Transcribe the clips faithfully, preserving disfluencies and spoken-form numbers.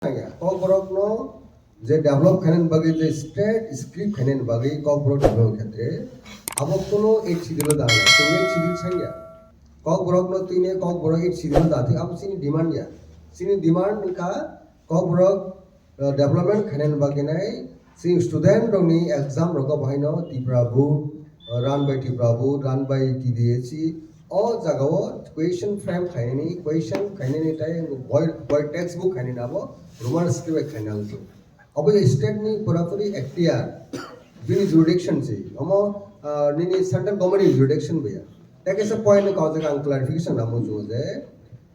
nangya. Kokborokno je develop khainani bagwi, je state script khainani bagwi Kokborok development khetre abo kuno eighth schedule o da nai. Chwng eighth schedule sangya. Kokborokno twini Kokborok eighth schedule o da thik abo chini demand ya. Chini demand wngkha Kokborok, uh, development khainani bagwi nai chini student rokni exam rogo bahaino Tripura board, uh, run by Tripura board, run by T D S C, o jagao question frame khainani, question khainani tai boi, boi textbook khainani abo Roman script bai khaina wngkha. Obo state ni purapuri ekhtiar, bini jurisdiction se, omo, ah, nini central government ni jurisdiction baya. Tei kaisa point no kaujak ang clarification namo juo je,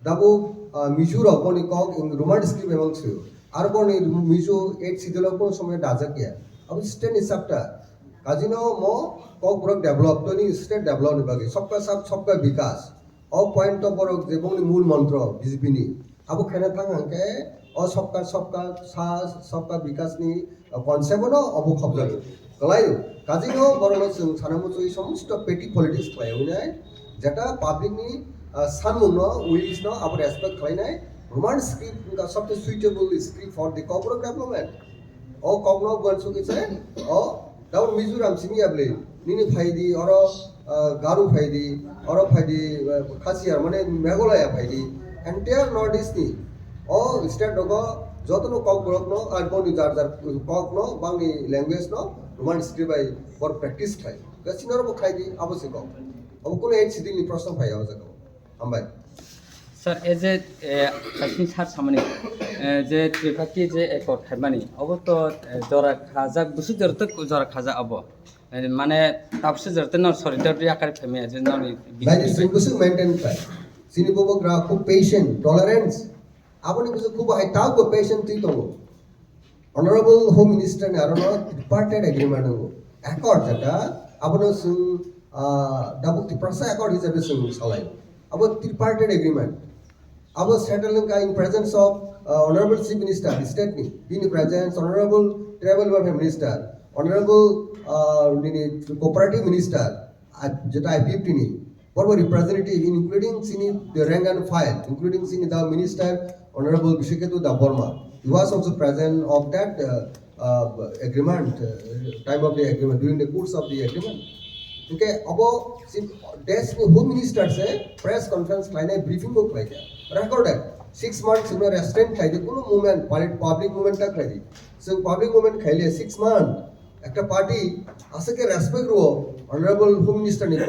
dabu, ah, Mizo rok boni kok in Roman script bai mang sio. Ar boni Mizo eighth schedule o kono somoi dajak ya. Abo state ni chapter. Kajino mo Kokborok develop, toni state develop ni bagwi. Sabka sath, sabka vikas. O point to borok je bongni mul montro B J P ni. Abo khaina thang hangke o sabka, sabka sath, sabka vikas ni concept no obo khobjak. Kalai, kajino borok no chwng sana muchwi somosto petty politics khlai hwnai. Jeta public ni, ah, sanmung no, wish no abo respect khlainai. Roman script wngkha sabse suitable script for the Kokborok development. O kokno buan sugwi se, o Tabuk Mizoram simi ya bwle, nini phaidi, oro, ah, Garo phaidi, oro phaidi, ah, Khasiya, mane Meghalaya phaidi, entire North East ni, o state rogo jotono kokborok no, ah, boni jar jar kok no, bangni language no, Roman script bai bor practice khlai. Ga sinoro bo khlai di, abo se kok. Abo kuno ek sidil ni proshno phai o jaga. Hambai. Sir, e je, eh, kaising sar samani, eh, je Triparty je accord khaimani, obo to, eh, jora khajak, busi jora to jora khajak abo. Eh, mane, tapse jora to nor solidarity akar khaimaya je nor ni Lai ni sing busi maintain khai. Sini bobo gra khub patient, tolerance. Aboni busi khub hai tau bo patient twi tongo. Honorable Home Minister ni aro no tripartite agreement nango. Accord jeta, abono chwng, ah, Dabuk Tiprasa Accord hisabe chwng salai. Abo tripartite agreement. Abo settle wngkha in presence of, ah, Honorable Chief Minister, state ni, bini presence, Honorable Tribal Welfare Minister, Honorable, ah, nini Cooperative Minister, ah, jeta I P F T ni, former representative, including sini the rank and file, including sini the minister, Honorable Bishekhetu Debbarma. He was also present of that, uh, uh, agreement, uh, time of the agreement, during the course of the agreement. Okay, abo si desh ni Home Minister se press conference khlainai briefing bo khlaikha. Recorded. Six months sino restraint khlaidi, kuno movement, public, public movement ta khlaidi. So public movement khaile six months. Ekta party aswk khe respect rwo, Honorable Home Minister ni kok,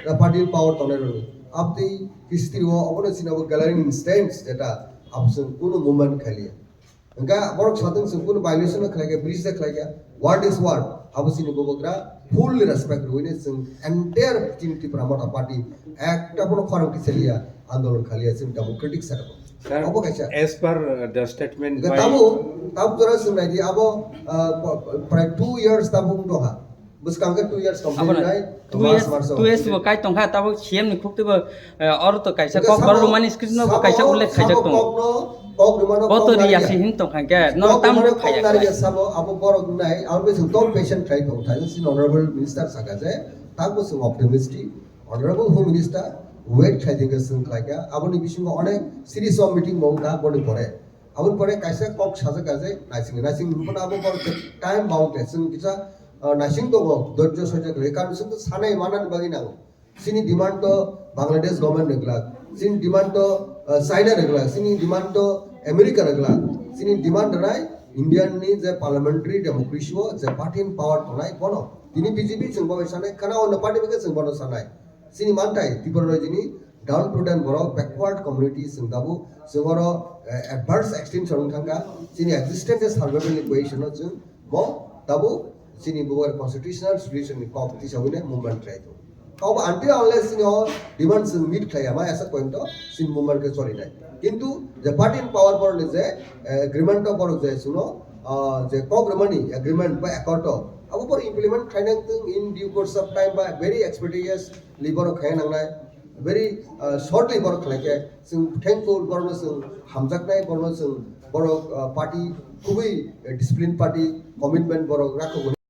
the party power tongnai rwni. Abdi history o obono sina bo glaring instance jeta abswng kunu movement khailiya. Hwnkha borok satwng chwng kunu violation no khlaikha, breach da khlaikha. Word is word. Abo sini bubagra fully respect rwini chwng entire Team Tipra Motha Party ekta bono khorang tisaliya, andolon khaliya chwng democratic setup. Sir, obo kaisa. As per, uh, the statement by, tabuk, tabuk jora chwng naidi abo, uh, prai two years tabuk wng tongkha. Bwskang khe two years complete abono nai, two March, years, March o two years complete. Bo kai tongkha, tabuk C M ni khuk tebo, uh, oro to kaisa kok borok rwmani script no bo kaisa ullekh khaijak tongo. Kok rwmano bo to kok riya si hin tongkha khe, no tam rwmano kok phaiya nari khlai. Sabo abo borok nai, abo bwswng top patient khai tong thai, si honorable minister saka je, tabuk chwng optimistic. Honorable Home Minister, wait khlai dingkhe chwng khlaikha. Aboni bisingo onek series of meeting bo wngkha aboni pore. Aboni pore kaisa kok sajak kha je naising, naising hwnphano abo borok time bound khe chwng kisa, ah, naising tongo, dhorjo soijo khlai. Karon chwng sanai manani bagwi nango. Chini demand to Bangladesh government ni glak, chini demand to, ah, China ni glak, chini demand to America ni glak, chini demand rwnai Indian ni je parliamentary democracy o je party in power tongnai bono. Tini B J P chwng bo sanai, khana ono party bai khe chwng bono sanai. Chini manthai Tripura Rajyoni downtrodden borok, backward community chwng tabuk chwng oro, eh, adverse extinction wng thangkha. Chini existence survival ni question no chwng bo tabuk chini bo constitutional solution ni kok tisawine movement khlai tongo. Kok until unless chini o demand chwng meet khlaiya ma asa point o chini movement khe cholinai. Kintu je party in power borok ni je, eh, agreement o borok je chwngno, ah, je kok rwmani agreement ba accord o abo borok implement khlainai wng thung in due course of time ba very expeditious Li borok khaina nangnai, very, uh, shortly borok khlai khe, chwng thankful, borokno chwng hamjaknai, borokno chwng, borok, uh, party, kubui, uh, discipline party, commitment borok rakhogwi.